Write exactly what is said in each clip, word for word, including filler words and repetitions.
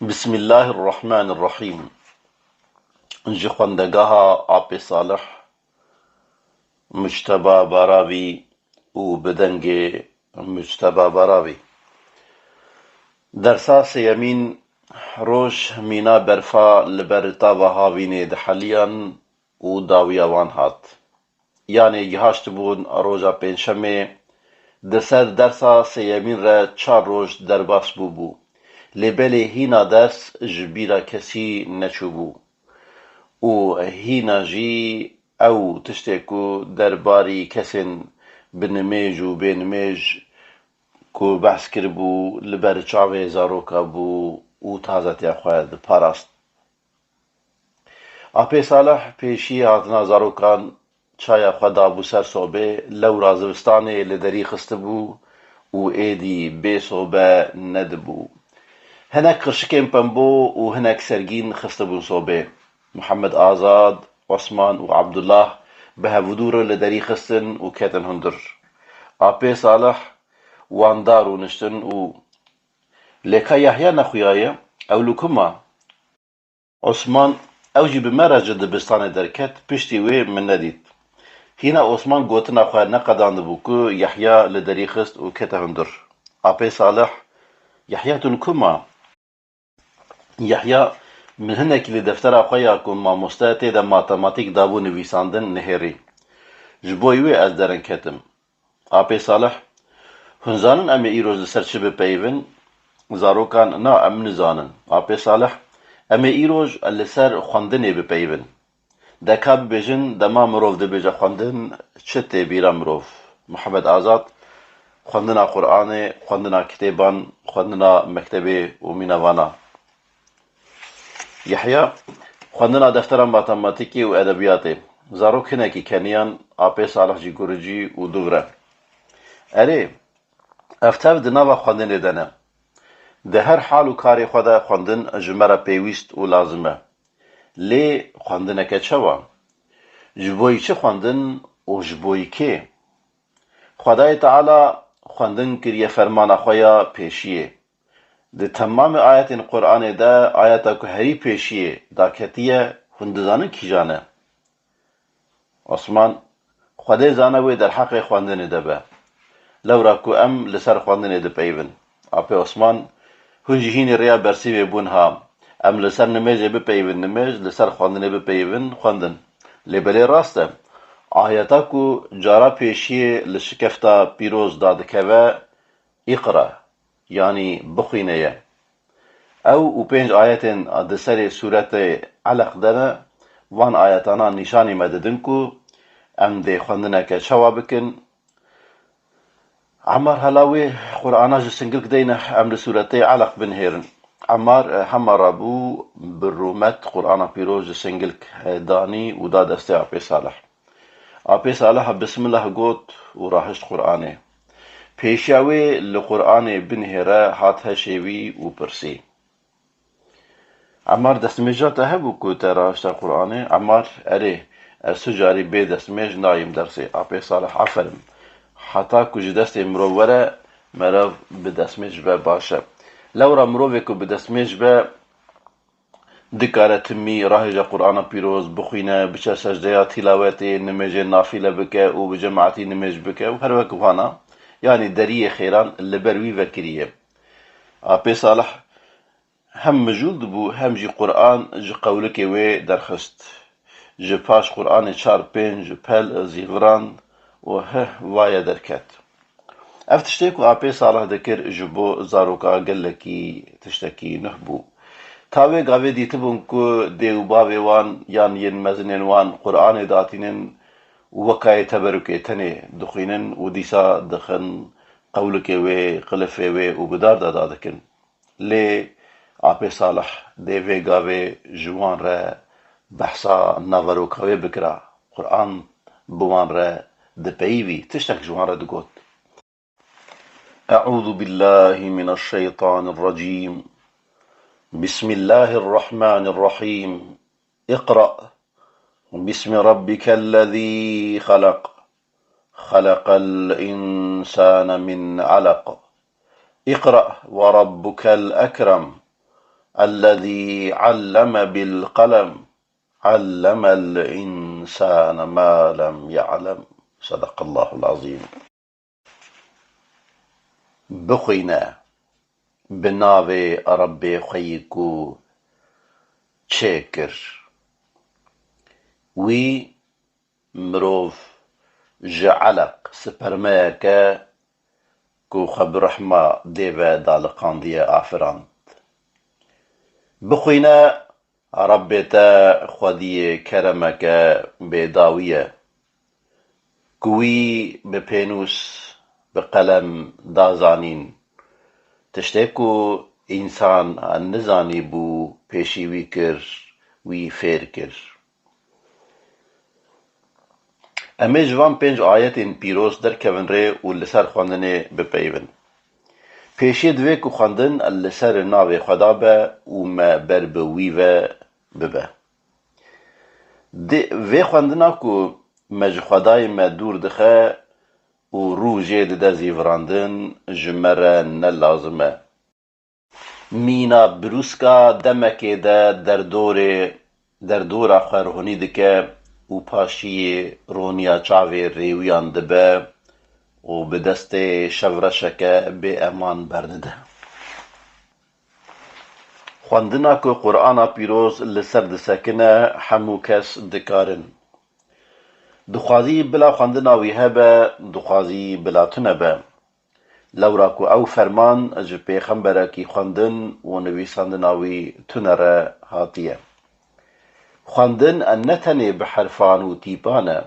Bismillahirrahmanirrahîm. Ji xwendegaha Apê Salih, Mujteba Baravî û bi dengê Mujteba Baravî. Dersa sêyemîn. Roj mîna berfa li ber tava havînê diheliyan û dawiya wan hat. Yanê gihaştibûn roja pêncşemê, di ser dersa sêyemîn re çar roj derbas bûbû. Lê belê hîna ders ji bîra kesî neçûbû. Û hîna jî ew tiştê ku derbarî kesên bi nimêj û bê nimêj ku behs kiribû, li ber çavê zaroka bû û tazetiya xwe diparast. Apê Salih pêşî hatina zarokan çaya xwe dabû ser sobê, lewra zivistanê li derî xistibû û êdî bê sobe nedibû. Hinek qirşikên pembo û hinek sergîn xistibûn sobê. Mihemed Azad, Osman û Abdullah bi hevdû re li derî xistin û ketin hundir. Apê Salih wan da rûniştin û Lê ka Yahya nexuyaye, ew li ku ma? Osman, ew jî bi me re ji dibistanê derket, piştî wê min nedît. Hîna Osman gotina xwe neqedandibû ku Yahya li derî xist û kete hundir. Apê Salih, Yahya, tu li ku ma? Yahya, min hinekî li deftera xwe ya ku mamoste tê de matematîk dabû nivîsandin nihêrî. Ji bo wê ez derin ketim. Apê Salih, hûn zanin em ê îroj li ser çi bipeyivin? Zarokan, na, em nizanin. Apê Salih, em ê îroj li ser xwendinê bipeyivin. De ka bibêjin, dema mirov dibêje xwendin, çi tê bîra mirov? Mihemed Azad, xwendina Qur'anê, xwendina kitêban, xwendina mektebê û mîna vana. Yehya, xwendina deftera matematîkê û edebiyatê. Zarok hinekî keniyan, Apê Salih jî guricî û dûvre. Erê, ev tev di nava xwendinê de ne. Di her hal û karê xwe de xwendin ji me re pêwîst û lazim e. Lê xwendineke çawa? Ji bo yî çi xwendin û ji bo yî kê? Xwedayê Teala xwendin kiriye fermana xwe ya pêşiyê. Di temamê ayetên Qur'anê de ayeta ku herî pêşiyê daketiye, hûn dizanin kîjan e? Osman, Xwedê zane wê derheqê xwendinê de be. Lewra ku em li ser xwendinê dipeyivin. Apê Osman, hûn jî hînî rêya bersîvê bûn ha. Em li ser nimêjê bipeyivin nimêj, li ser xwendinê bipeyivin xwendin. Lê belê rast e. Ayeta ku cara pêşiyê li şikefta pîroz dadikeve, Îqra, yanî bixwîne ye. Ew û pênc ayetên di serê sûretê Eleq de ne, van ayetana nîşanî me didin ku em dê xwendineke çawa bikin. Emmar hela wê Qur'ana ji singilk deyne, em li sûretê Eleq binihêrin. Emmar, eh, hema rabû bi rûmet Qur'ana pîroz ji singilk, eh, danî û da destê Apê Salih. Apê Salih Bismillah got û rahişt Qur'anê. Pêşiya wê li Qur'anê binihêre hat heşê wî û pirsî. Emmar, destmêja te hebû ku te rahişta Qur'anê? Emmar, erê, ez tu carî bê destmêj nayêm dersê. Apê Salih, aferin. Heta ku ji destê mirov were, meriv bi destmêj be baş e. Lewra mirovê ku bi destmêj be, dikare timî rahêje Qur'ana pîroz, bixwîne, biçe secdeya tîlawetê, nimêjê nafîle bike û bi cemaetî nimêj bike û her wek vana, yanî deriyê xêran li ber wî vekiriye. Apê Salih hem mijûl dibû, hem jî Qur'an ji qewlikê wê derxist. Ji paş Qur'anê çar pênc pel zîvirand û heh vaye derket. Ev tiştê ku Apê Salih dikir ji bo zaroka gelekî tiştekî nuh bû. Ta wê gavê dîtibûn ku dê û bavê wan yan yên mezinên wan Qur'anê datînin û wekayê teberûkê tenê dixwînin û dîsa dixin qewlikê wê, qilifê wê û bi dar de dadikin. Lê Apê Salih dê vê gavê ji wan re behsa naveroka wê bikira. Qur'an bi wan re dipeyivî, tiştek ji wan re digot. أعوذ بالله من الشيطان الرجيم. بسم الله الرحمن الرحيم. اقرأ باسم ربك الذي خلق. خلق الإنسان من علق. اقرأ وربك الأكرم. الذي علم بالقلم، علم الإنسان ما لم يعلم. صدق الله العظيم. Bixwîne bi navê Rebbê xwe yî ku çêkir. Wî mirov ji eleq, spermeyeke ku xwe bi rehma dê ve daliqandiye, afirand. Bixwîne Rebbê te xwediyê keremeke bêdawî ye, ku wî bi pênûs, bi qelem da zanîn. Tiştê ku însan nizanîbû, pêşî wî kir, wî fêr kir. Em ê ji van pênc ayetên pîroz derkevin rê û li ser xwendinê bipeyivin. Pêşiyê divê ku xwendin li ser navê Xweda be û me ber bi wî ve bibe. Di vê xwendina ku me ji Xwedayê me dûr dixe û rû jê dide zîvirandin, ji me re ne lazim e. Mîna brûska demekê de derdorê, derdora xwe ruhnî dike û paşiyê roniya çavê rêwiyan dibe û bi destê şevreşeke bêeman berdide. Xwendina ku Qur'ana Pîroz li ser disekine, hemû kes dikarin. Dixwazî bila xwendina wî hebe, dixwazî bila tune be. Lewra ku ew ferman ji pêxemberekî xwendin û nivîsandina wî tune re hatiye. Xwendin ne tenê bi herfan û tîpan e.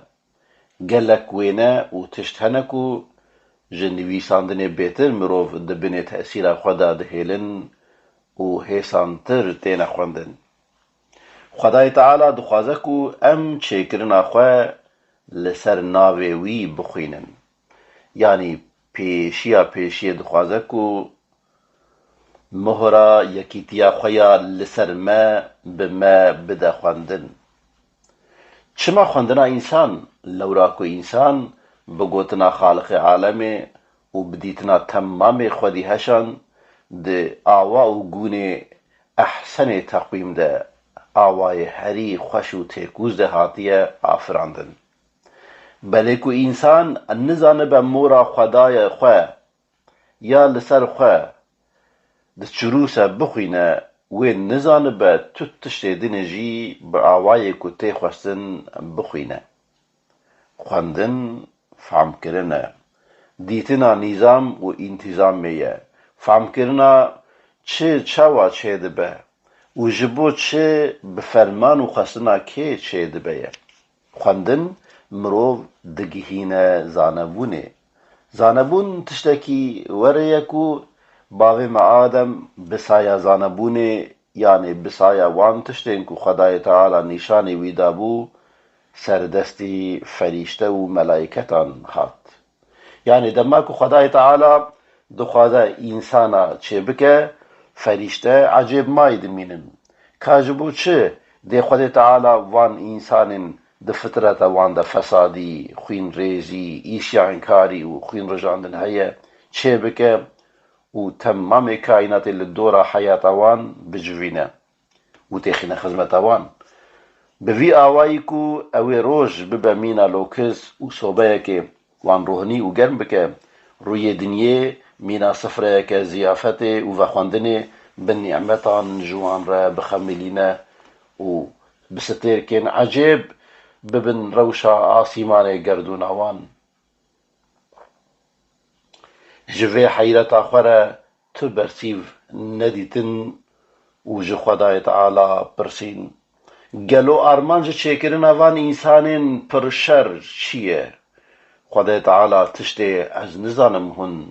Gelek wêne û tişt hene ku ji nivîsandinê bêtir mirov di binê tesîra xwe de dihêlin û hêsantir têne xwendin. Xwedayê Teala dixwaze ku em çêkirina xwe li ser navê wî bixwînin. Yanî pêşiya pêşiyê dixwaze ku mohra yekîtiya xwe ya li ser me, bi me bide xwendin. Çima xwendina însan? Lewra ku însan bi gotina Xaliqê alemê û bi dîtina temamê xwedî heşan di awa û gûnê ehsenê teqwîm de, awayê herî xweş û têkûz de hatiye afirandin. Belê ku însan nizanibe mora Xwedayê xwe ya li ser xwe diçirûse bixwîne, wê nizanibe tu tiştê dinê jî bi awayê ku tê xwestin bixwîne. Xwendin famkirin e. Dîtina nîzam û întîzamê ye. Famkirina çi çawa çêdibe û ji bo çi bi ferman û xwestina kê çêdibe ye. Xwendin mirov digihîne zanebûnê. Zanebûn tiştekî werê ye ku bavê me Adem bi saya zanebûnê, yanê bi saya wan tiştên ku Xwedayê Teala nîşanî wî dabû, serdestî ferîşte û melaîketan hat. Yanî dema ku Xwedayê Teala dixwaze însana çêbike, ferîşte ecêbmayî dimînin. Ka ji bo çi dê Xwedê Teala van însanên di fitreta wan de fesadî, xwînrêzî, îsyankarî û xwînrijandin heye çêbike û temamê kaînatê li dora heyata wan bicivîne û têxîne xizmeta wan? Bi vî awayî ku ew ê roj bibe mîna lokiz û sobeyekê wan rohnî û germ bike, rûyê dinyê mîna sifreyeke ziyafetê û vexwendinê bi nîmetan ji wan re bixemilîne û bi stêrkên ecêb bibin rewşa asîmanê gerdûna wan. Ji vê heyreta xwe re tu bersîv nedîtin û ji Xwedayê Teala pirsîn: Gelo armanc ji çêkirina van însanên pir şer çi ye? Xwedê Teala: Tiştê ez nizanim hûn,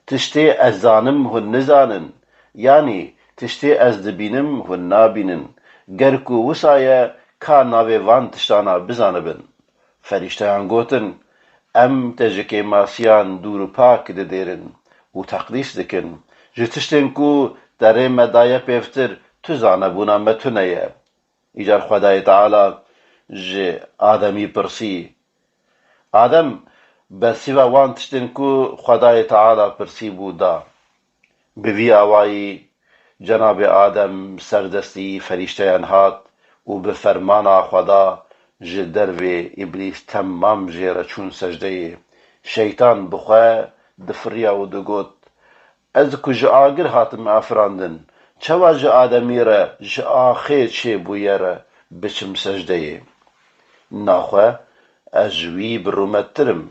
tiştê ez zanim hûn nizanin, yanî tiştê ez dibînim hûn nabînin. Ger ku wisa ye, ka navê van tiştana bizanibin. Ferîşteyan gotin: Em te ji kêmasiyan dûr û pak didêrin û teqdîs dikin. Ji tiştên ku te rê me daye pêvtir, tu zanebûna me tune ye. Îcar Xwedayê Teala ji Ademî pirsî. Adem bersîva wan tiştên ku Xwedayê Teala pirsîbû da. Bi vî awayî Cenabê Adem serdestî ferîşteyan hat û bi fermana Xweda ji dervê Îblîs temam jê re çûn secdeyê. Şeytan bi xwe difiriya û digot, Ez ku ji agir hatim afirandin, çawa ji Ademî re ji axê çêbûye re biçim secdeyê? Naxwe ez ji wî bi rûmettir im.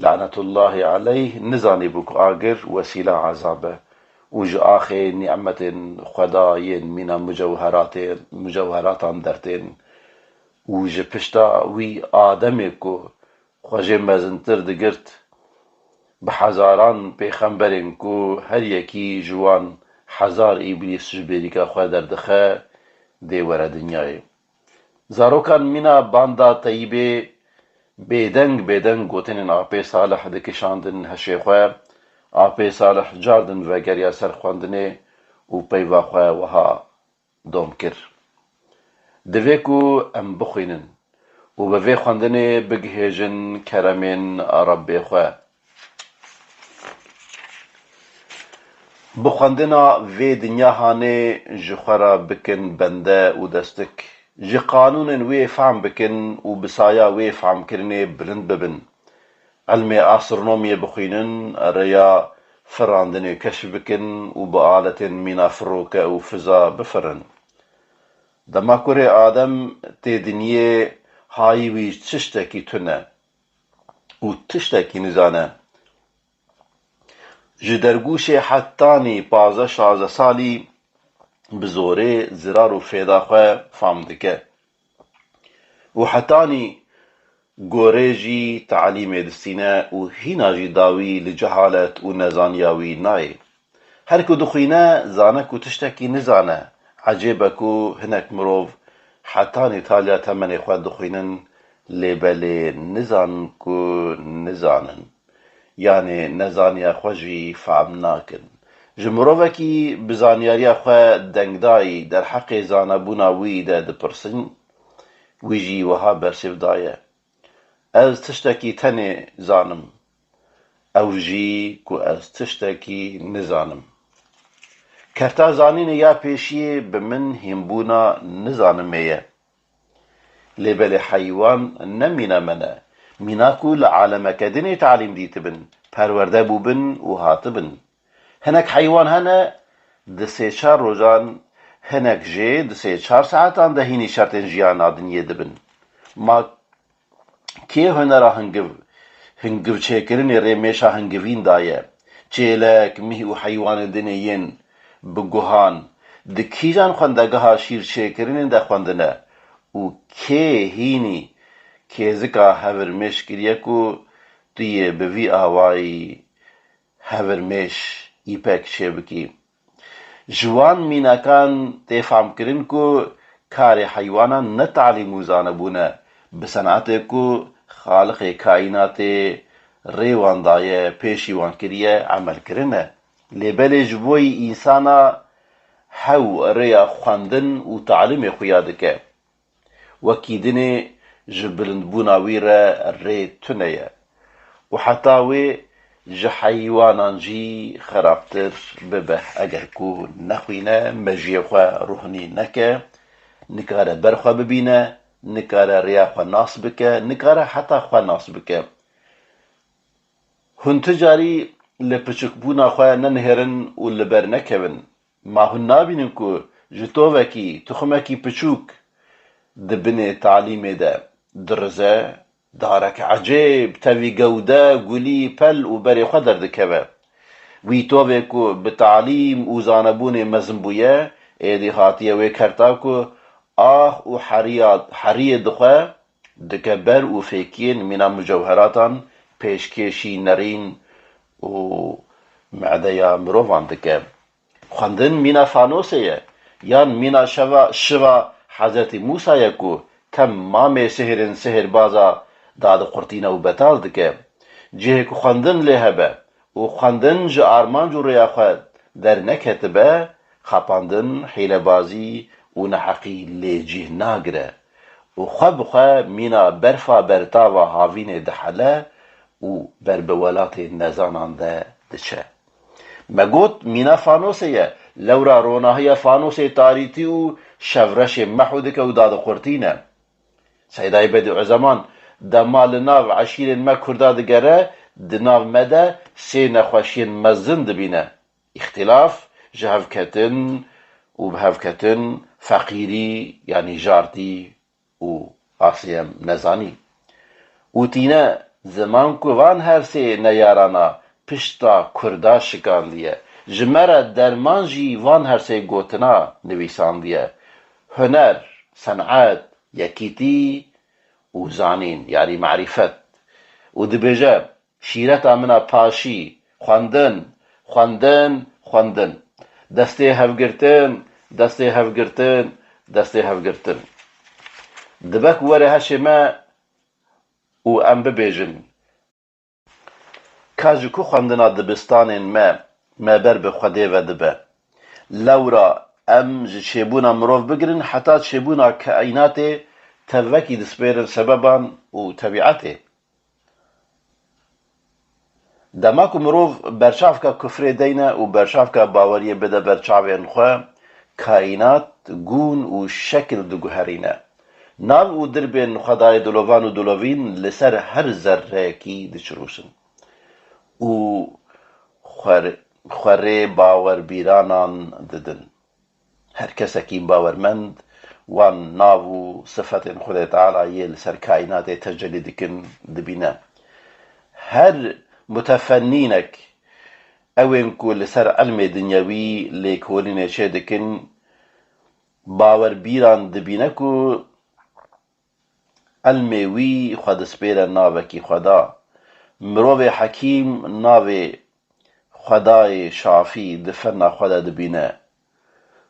Lanetullahî aleyh nizanîbû ku agir wesîla ezab e û ji axê nîmetên Xweda yên mîna mucewheratê, mucewheratan dertên û ji pişta wî Ademê ku xwe jê mezintir digirt, bi hezaran pêxemberên ku her yekî ji wan hezar îblîs ji bêrîka xwe derdixe, dê were dinyayê. Zarokan mîna banda teyîbê bêdeng bêdeng gotinên Apê Salih dikişandin heşê xwe. Apê Salih cardin vegeriya ser xwendinê û peyva xwe wiha dom kir, Divê ku em bixwînin û bi vê xwendinê bigihêjin keremên Rebbê xwe. Bi xwendina vê dinya hanê ji xwe re bikin bende û destik. Ji qanûnên wê fehm bikin û bi saya wê fehmkirinê bilind bibin. Ilmê astronomiyê bixwînin, rêya firandinê keşf bikin û bi aletên mîna firoke û fiza bifirin. Dema kurê Adem tê dinyê, hayî wî tiştekî tune û tiştekî nizane. Ji dergûşê hetanî pazdeh şazdeh salî bi zorê zirar û fêda xwe fam dike û hetanî gorê jî talîmê distîne û hîna jî dawî li cehalet û nezaniya wî nayê. Her ku dixwîne, zane ku tiştekî nizane. Ecêb e ku hinek mirov hetanî taliya temenê xwe dixwînin, lê belê nizanin ku nizanin. Yanê nezaniya xwe jî fehm nakin. Ji mirovekî bi zanyariya xwe dengdayî derheqê zanebûna wî de dipirsin, wî jî wiha bersiv daye, Ez tiştekî tenê zanim, ew jî ku ez tiştekî nizanim. Kerta zanînê ya pêşiyê bi min hînbûna nizanimê ye. Lê belê heywan ne mîna me ne. Mîna ku li alemeke dinê talîm dîtibin, perwerde bûbin û hatibin. Hinek heywan hene, di sê çar rojan, hinek jê di sê çar saetan de hînî şertên jiyana dinyê dibin. Ma kê hunera hingiv, hingiv çêkirinê rê mêşa hingivîn daye? Çêlek, mîh û heywanên dinê yên bi guhan di kîjan xwendegeha şîr çêkirinê de xwendine? Û kê hînî kêzika hevirmêş kiriye ku tu yê bi vî awayî hevirmêş, îpek çêbikî? Ji wan mînakan tê famkirin ku karê heywanan ne talîm û zanebûn e, bi senatê ku Xaliqê kaînatê rê wan daye, pêşî wan kiriye, emel kirine. Lê belê ji bo yî însana hew rêya xwendin û talîmê xuya dike. Wekî dinê ji bilindbûna wî re rê tune ye û heta wê ji heywanan jî xerabtir bibe. Eger ku nexwîne, mejiyê xwe ruhnî neke, nikare ber xwe bibîne, nikare rêya xwe nas bike, nikare heta xwe nas bike. Hûn ti carî li piçikbûna xwe nenihêrin û li ber nekevin. Ma hûn nabînin ku ji tovekî, tuxumekî piçûk di binê talîmê de dirize, darek ecêb, tevî gewde, gulî, pel û berê xwe derdikeve? Wî tovê ku bi talîm û zanebûnê mezin bûye, êdî hatiye wê kerta ku ax û heriya, heriyê dixwe, dike ber û fêkiyên mîna mucewheratan pêşkêşî nerîn û medeya mirovan dike. Xwendin mîna fanosê ye, yan mîna şeva, şiva Hezretî Mûsa ye ku temamê sihirên sihirbaza dadiqurtîne û betal dike. Cihê ku xwendin lê hebe û xwendin ji armanc û rêya xwe derneketibe, xapandin, hîlebazî û neheqî lê cih nagire û xwe bi xwe mîna berfa bertava havînê dihele û ber bi welatê nezanan de diçe. Me got, mîna fanosê ye, lewra ronahiya fanosê tarîtî û şevreşê mehû dike û dadixurtîne. Seydayê Bedîuzeman, dema li nav eşîrên me Kurda digere, di nav me de sê nexweşiyên mezin dibîne. Îxtîlaf, jihevketin û bihevketin, feqîrî, yanî jartî û asê em nezanî. Û tîne ziman ku van her sê neyarana pişta Kurda şikandiye. Ji me re derman jî van her sê gotina nivîsandiye. Huner, senet, yekîtî û zanîn, yanî marîfet. Û dibêje, şîreta min a paşî, xwendin, xwendin, xwendin. Destê hevgirtin, destê hevgirtin, destê hevgirtin. Dibe ku were heşê me û em bibêjin. Ka ji ku xwendina dibistanên me, me ber bi Xwedê ve dibe. Lewra em ji çêbûna mirov bigirin heta çêbûna kaînatê tevekî dispêrin sebeban û tebîetê. Dema ku mirov berçavka kufrê deyne û berçavka baweriyê bide ber çavên xwe, kaînat, gûn û şekil diguherîne. Nav û dirbên xwedayê dilovan û dilovîn li ser her zerreyekî diçirûsin û xwer-, xwerê bawerbîranan didin. Her kesekî bawermend wan nav û sifetên Xwedê Teala yê li ser kaînatê tecelî dikin, dibîne. Her mutefennînek, ewên ku li ser ilmê dinyewî lêkolînê çêdikin, bawerbîran dibîne ku ilmê wî xwe dispêre navekî Xweda. Mirovê hekîm navê Xwedayê şafî di fena xwe de dibîne.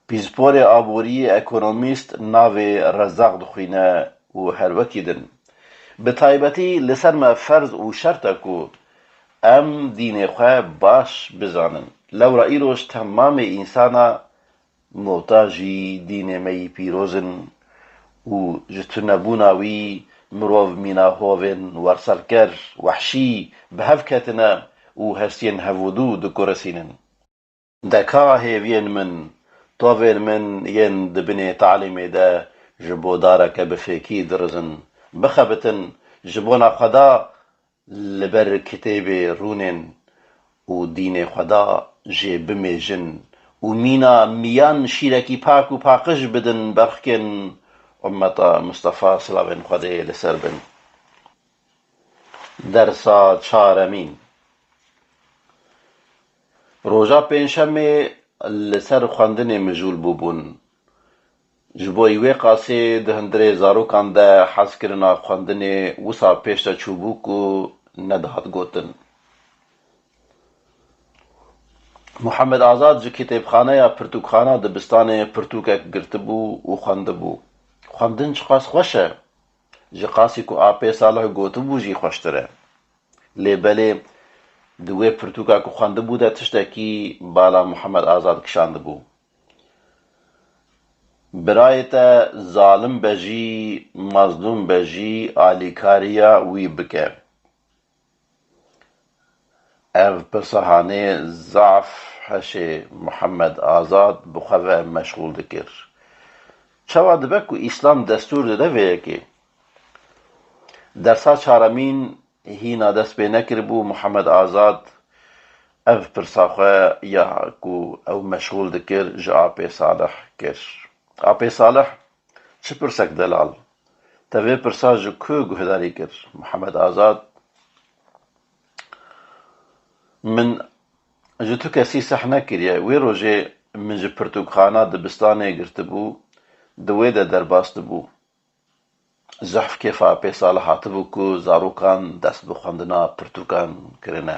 Pîsporê aboriyê, ekonomîst, navê Rezaq dixwîne û her wekî din. Bi taybetî li ser me ferz û şert e ku em dînê xwe baş bizanin. Lewra îroj temamê însana muhtajî dînê me yî pîroz in û ji tunebûna wî mirov mîna hovên werserker, wehşî, bi hev ketine û hestiyên hevûdû dikurisînin. De ka hêviyên min, tovên min yên di binê talîmê de ji bo dareke bi fêkî dirizin, bixebitin, ji bona Xweda li ber kitêbê rûnên û dînê Xweda jê bimêjin û mîna miyan şîrekî pak û paqij bidin berxkên ummeta Mistefa, silavên Xwedê li ser bin. Dersa çaremîn. Roja pêncşemê li ser xwendinê mijûl bûbûn. Ji bo wê qasê di hundirê zarokan de hezkirina xwendinê wisa pêş de çûbû ku nedihat gotin. Muhammed Azad ji kitêbxaneya pirtûkxana dibistanê pirtûkek girtibû û xwendibû. Xwendin çiqas xweş e, ji qasî ku Apê Salih gotibû jî xweştir e. Lê belê di wê pirtûka ku xwendibû de tiştekî bala Muhammed Azad kişandibû. Birayê te zalim be jî, mazlûm be jî, alîkariya wî bike. Ev pirsa hanê zaf heşê Muhammed Azad bi xwe ve meşxûl dikir. Çawa dibe ku Îslam destûr dide vê yekê? Dersa çaremîn hîna dest pê nekiribû, Muhammed Azad ev pirsa xwe ya ku ew meşxûl dikir ji Apê Salih kir. Apê Salih, çi pirsek delal! Te vê pirsa ji ku guhdarî kir? Muhammed Azad, min ji tu kesî seh nekiriye. Wê rojê min ji pirtûkxana dibistanê girtibû, di wê de derbas dibû. Zehf kêfa Apê Salih hatibû ku zarokan dest bi xwendina pirtûkan kirine.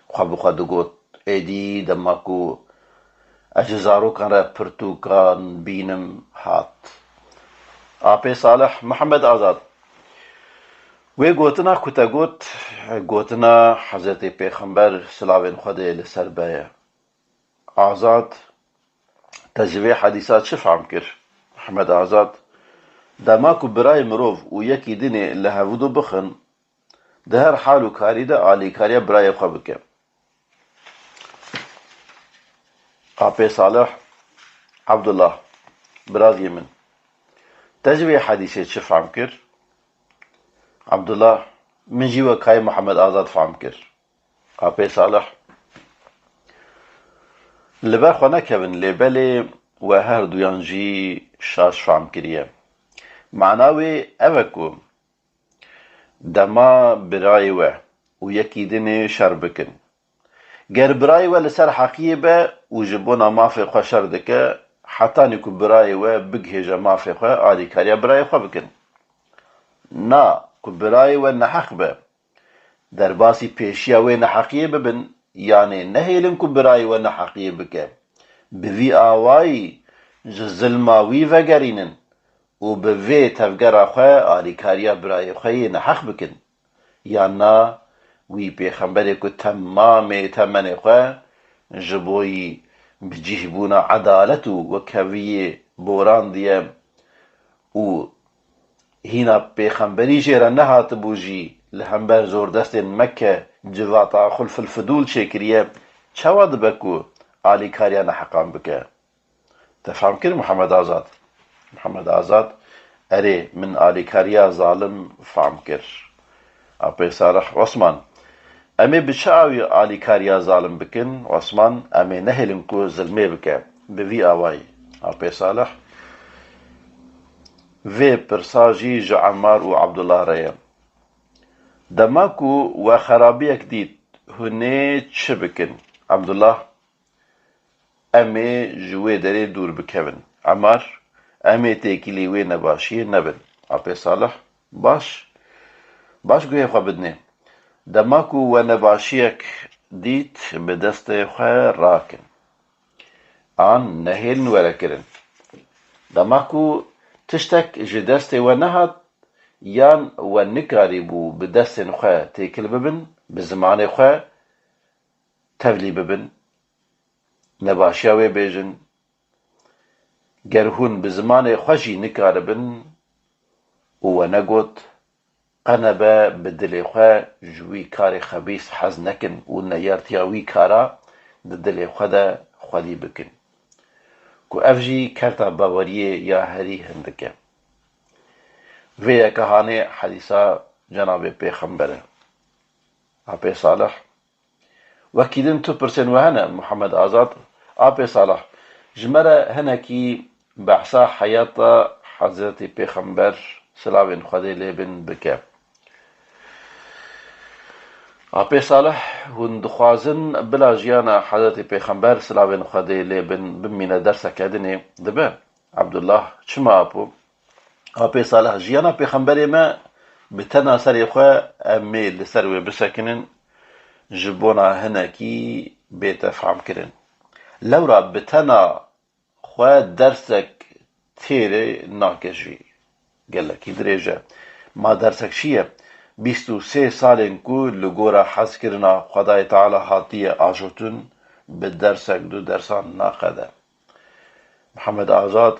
Xwe bi xwe digot, êdî dema ku ez ji zarokan re pirtûkan bînim hat. Apê Salih, Mihemed Azad, wê gotina ku te got, gotina Hezretê Pêxember, silavên Xwedê li ser be ye. Azad, te ji vê hedîsa çi fehm kir? Mihemed Azad, dema ku birayê mirov û yekî dinê li hevûdû bixin, di her hal û karî de alîkariya birayê xwe bike. Apê Salih, Abdullah, biraziyê min, te ji vê hedîsê çi fehm kir? Abdullah, min jî wekayê Muhammed Azad fehm kir. Apê Salih, li ber xwe nekevin, lê belê we her duyan jî şaş fehm kiriye. Mana wê ev e ku dema birayê we û yekî dinê şer bikin, ger birayê we li ser heqiyê be û ji bona mafê xwe şer dike, hetanî ku birayê we bigihêje mafê xwe, alîkariya birayê xwe bikin. Na ku birayê we neheq be, derbasî pêşiya wê neheqiyê bibin, yanê nehêlin ku birayê we neheqiyê bike. Bi vî awayî ji zilma wî vegerînin û bi vê tevgera xwe alîkariya birayê xwe yê neheq bikin. Yan na wî pêxemberê ku temamê temenê xwe ji bo yî bi cîhbûna edalet û wekheviyê borandiye û hîna pêxemberî jê re nehatibû jî li hember zordestên Mekke civata Xulfil Fidûl çêkiriye, çawa dibe ku alîkariya neheqan bike? Te fehm kir Muhammed Azad? Muhammed Azad, erê, min alîkariya zalim fehm kir. Apê Salih, Osman, em ê bi çi awî alîkariya zalim bikin? Osman, em ê nehêlin ku zilmê bike. Bi vî awayî. Apê Salih, vê pirsa jî ji Emmar û Abdullah re ye. Dema ku we xerabiyek dît, hûn ê çi bikin? Abdullah, em ê ji wê derê dûr bikevin. Emmar, em ê têkilî wê nebaşiyê nebin. Apê Salih, baş, baş guhê xwe bidinê. Dema ku we nebaşiyek dît, bi destê xwe rakin. An nehêlin were kirin. Dema ku tiştek ji destê we nehat, yan we nikarîbû bi destên xwe têkil bibin, bi zimanê xwe tevlî bibin, nebaşiya wê bêjin. Ger hûn bi zimanê xwe jî nikaribin û we negot, qe nebe bi dilê xwe ji wî karê xebîs hez nekin û neyartiya wî kara di dilê xwe de xwedî bikin. Ku ev jî kerta baweriyê ya herî hindik e. Vê yeke hanê hedîsa Cenabê Pêxember e. Apê Salih, wekî din tu pirsên we hene, Muhammed Azad? Apê Salih, ji me re hinekî behsa heyata Hezretî Pêxember, silavên Xwedê lê bin, bike. Apê Salih, hûn dixwazin bila jiyana Hezretî Pêxember, silavên Xwedê lê bin, bimîne derseke dinê? Dibe. Abdullah, çima apo? Apê Salih, jiyana Pêxemberê me bi tena serê xwe, em ê li ser wê bisekinin, ji bona hinekî bête fehmkirin. Lewra bi tena xwe dersek têrê nake jî. Gelekî dirêj e. Ma dersek çi ye? Bîst û sê salên ku li gora hezkirina Xwedayê Teala hatiye ajotin, bi dersek du dersan naqede. Mihemed Azad,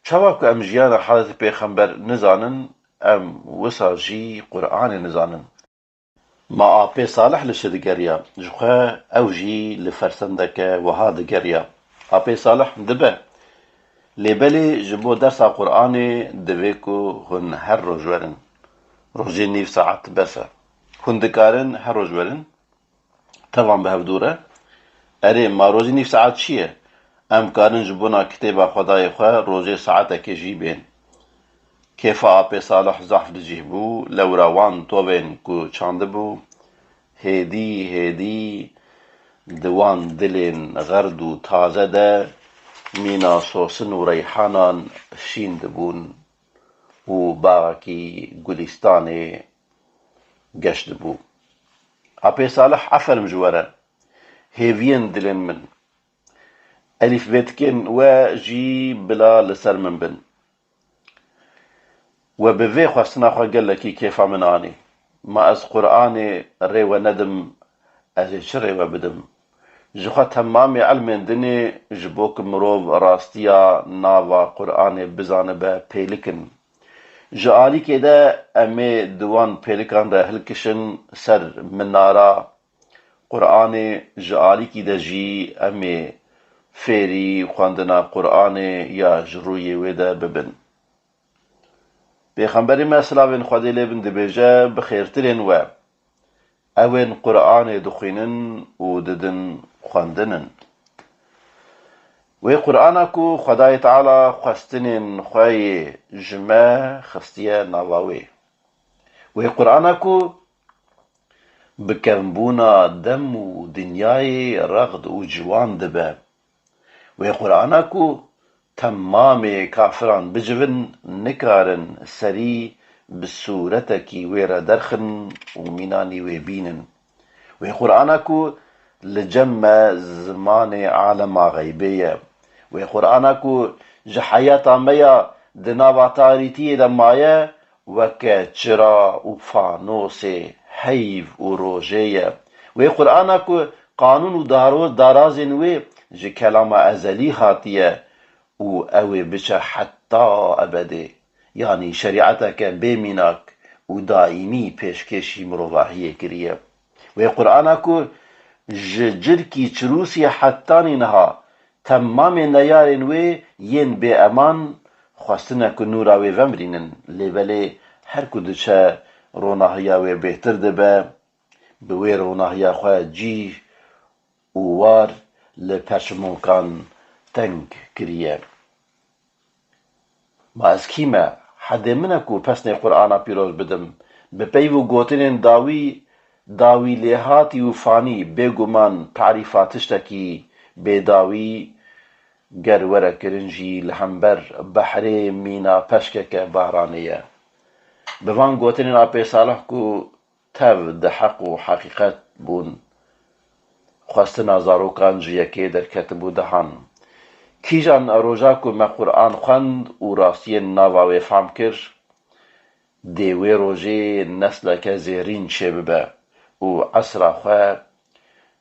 çawa ku em jiyana Hezretî Pêxember nizanin, em wisa jî Qur'anê nizanin. Ma Apê Salih li çi digeriya? Ji xwe ew jî li fersendeke wiha digeriya. Apê Salih, dibe. Lê belê ji bo dersa Qur'anê divê ku hûn her roj werin. Rojê nîv saet bes e. Hûn dikarin her roj werin? Tevan bi hev dûr e. Erê, ma rojê nîv saet çi ye? Em karin ji bona kitêba Xwedayê xwe rojê saetekê jî bên. Kêfa Apê Salih zehf li cih bû, lewra wan tovên ku çandibû, hêdî hêdî di wan dilên xerd û taze de mîna sosin û reyhanan şîn dibûn û baxekî gulîstanê geş dibû. Apê Salih, eferim ji we re, hêviyên dilên min. Elîfbêtikên we jî bila li ser min bin. We bi vê xwestina xwe gelekî kêfa min anî. Ma ez Qur'anê rê we nedim, ez ê çi rê we bidim? Ji xwe temamê ilmên dinê ji bo ku mirov rastiya nava Qur'anê bizanibe pêlik in. Ji alîkê de em ê di wan pêlikan re hilkişin ser minara Qur'anê, ji alîkî de jî em ê fêrî xwendina Qur'anê ya ji rûyê wê de bibin. Pêxemberê me silavên Xwedê lê bin dibêje, bi xêrtirên we, ew ên Qur'anê dixwînin û didin xwendin in. Wê Qur'ana ku Xwedayê Teala xwestinên xwe yê ji me xistiye nava wê. Wê Qur'ana ku bi kevnbûna dem û dinyayê rexd û ciwan dibe. Wê Qur'ana ku temamê kafiran bicivin, nikarin serî bi sûretekî wê re derxin û mînanî wê bînin. Wê Qur'ana ku li cem me zimanê alema xeybê ye. Wê Qur'ana ku ji heyata me ya di nava tarîtiyê de maye, weke çira û fanosê heyv û rojê ye. Wê Qur'ana ku qanûn û daro-, darazên wê ji kelama ezelî hatiye û ew ê biçe heta ebedê, yanî şerîeteke bê mînak û daîmî pêşkêşî mirovahiyê kiriye. Wê Qur'ana ku ji cirkî çirûsî hetanî niha temamê neyarên wê yên bêeman xwestine ku nûra wê vemrînin, lê belê her ku diçe ronahiya wê bêhtir dibe, bi wê ronahiya xwe cîh û war li perçimokan teng kiriye. Ma ez kî me? Hedê min e ku pesnê Qur'ana pîroz bidim. Bi peyv û gotinên dawî, dawî lêhatî û fanî, bêguman tarîfa tiştekî bêdawî ger were kirin jî li hember behrê mîna peşkeke bahranê ye. Bi van gotinên Apê Salih ku tev di heq û heqîqet bûn. Xwestina zarokan ji yekê derketibû dehan. Kîjan roja ku me Qur'an xwend û rastiyên nava wê fam kir, dê wê rojê nesleke zêrîn çêbibe û esra xwe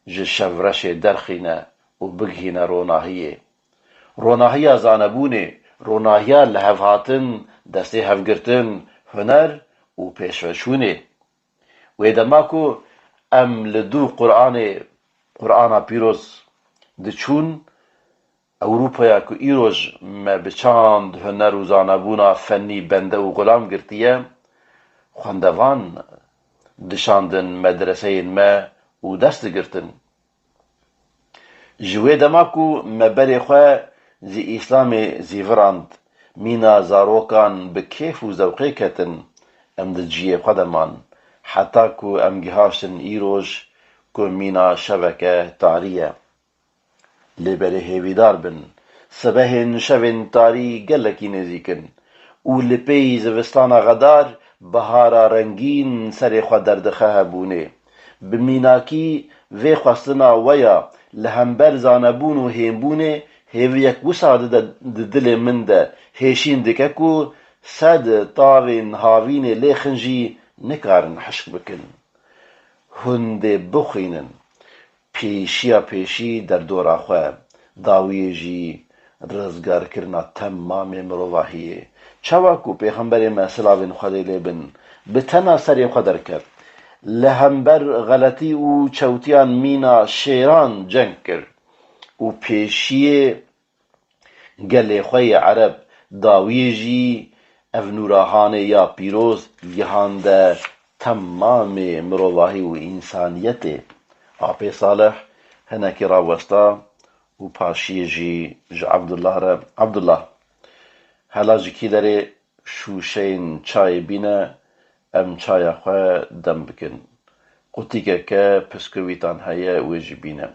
ji şevreşê derxîne û bigihîne ronahiyê. Ronahiya zanebûnê, ronahiya lihevhatin, destê hevgirtin, huner û pêşveçûnê. Wê dema ku em li dû Qur'anê, Qur'ana pîroz diçûn, Ewropaya ku îroj me bi çand, huner û zanebûna fennî bende û xulam girtiye, xwendevan dişandin medreseyên me û ders digirtin. Ji wê dema ku me berê xwe ji Îslamê zîvirand, mîna zarokan bi kêf û zewqê ketin, em di ciyê xwe de man, heta ku em gihaştin îroj ku mîna şeveke tarî ye. Lê berê hêvîdar bin, sibehên şevên tarî gelekî nêzîk in û li pêy zivistana xedar, bihara rengîn serê xwe derdixe hebûnê. Bi mînakî vê xwestina we ya li hember zanebûn û hênbûnê hêviyek wisa dide di dilê min de hêşîn dike ku sed tavên havînê lêxin jî nikarin hişk bikin. Hûn dê bixwînin. Pêşiya pêşî derdora xwe, dawiyê jî rizgarkirina temamê mirovahiyê. Çawa ku Pêxemberê me silavên Xwedê lê bin, bi tena serê xwe derket, li hember xeletî û çewtiyan mîna şêran ceng kir û pêşiyê gelê xwe yê Ereb, dawiyê jî ev nûrahanê ya pîroz gihande temamê mirovahî û însaniyetê. Apê Salih hinekî rawesta û paşiyê jî ji Abdullah re, Abdullah, hela ji kî derê şûşeyên çayê bîne, em çaya xwe dem bikin. Qutîkeke piskûvîtan heye, wê jî bîne.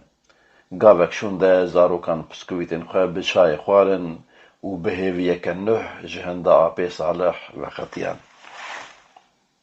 Gavek şûnde zarokan piskûvîtên xwe bi çayê xwarin û bi hêviyeke nuh ji hinda Apê Salih veqetiyan.